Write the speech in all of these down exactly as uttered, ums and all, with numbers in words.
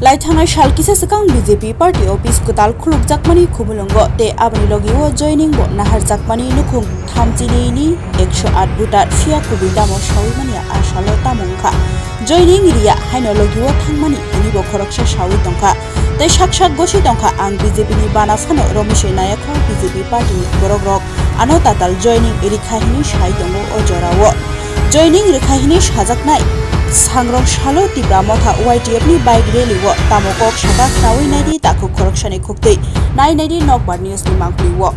Laithangnai sal kisa swkang B J P party office kwtal khulukjakmani Khumulwngo tei aboni logi o joining bo naharjakmani nukhung thamchinini ekso aat voter phiya kubui damo sawi manya a salo tamo wngkha. Joining riya haino logi o thangmani hinibo khoroksa sawi tongkha. Tei sak sak goswi tongkha ang B J P ni bana phano romwi se nayakho B J P party ni borok rok ano tatal joining rikha hinwi sai tongo o jora o. Joining rikha hinwi sajaknai sangrong salo Tipra Motha Y T F ni bike rally o tamo kok saka khnaui naidi takhuk khoroksani khuktwi nai naidi Nokbar News ni mangpli o.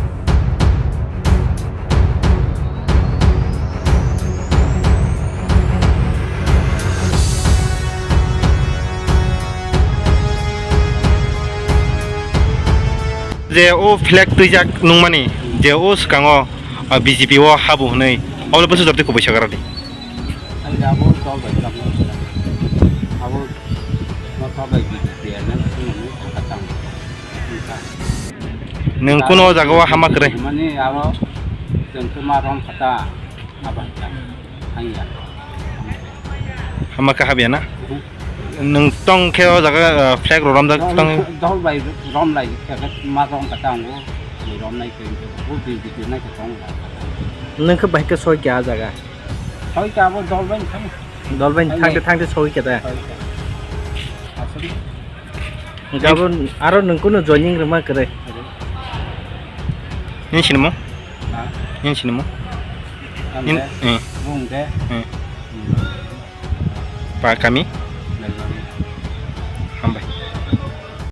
Je o flag twijak nungmani, je o swkango, ah, B J P o habu hwnwi, obo le bwswk jotoi kubui sagra di. Ang abo dol bai tabuk abo motha bai B J P ano swnamwi thangkha tang. Nwng kuno o jagao hama kwrwi? Mani aro chwng khe ma rom kha ta, abo hai ta. Hangya. Hama khe habya na? Mhm. Nwng tong khe o jaga, ah, flag rw romjak tong? Dol bai rom lai khe ma rom kha ta ango. Rom nai khe o B J P nai khe tong. Nwng khe bai khe soi khe a jaga? Soi khe abo dol bai thang. Dol bai thang de thang de soi khe da. Soi khe. Aswk. Gabon aro nwng kuno joining rwma kwrwi. Nini sinimo? Ha? Nini sinimo? Ang de. Eh. Bung de. Eh. Hmm. Pa kami? Belbari.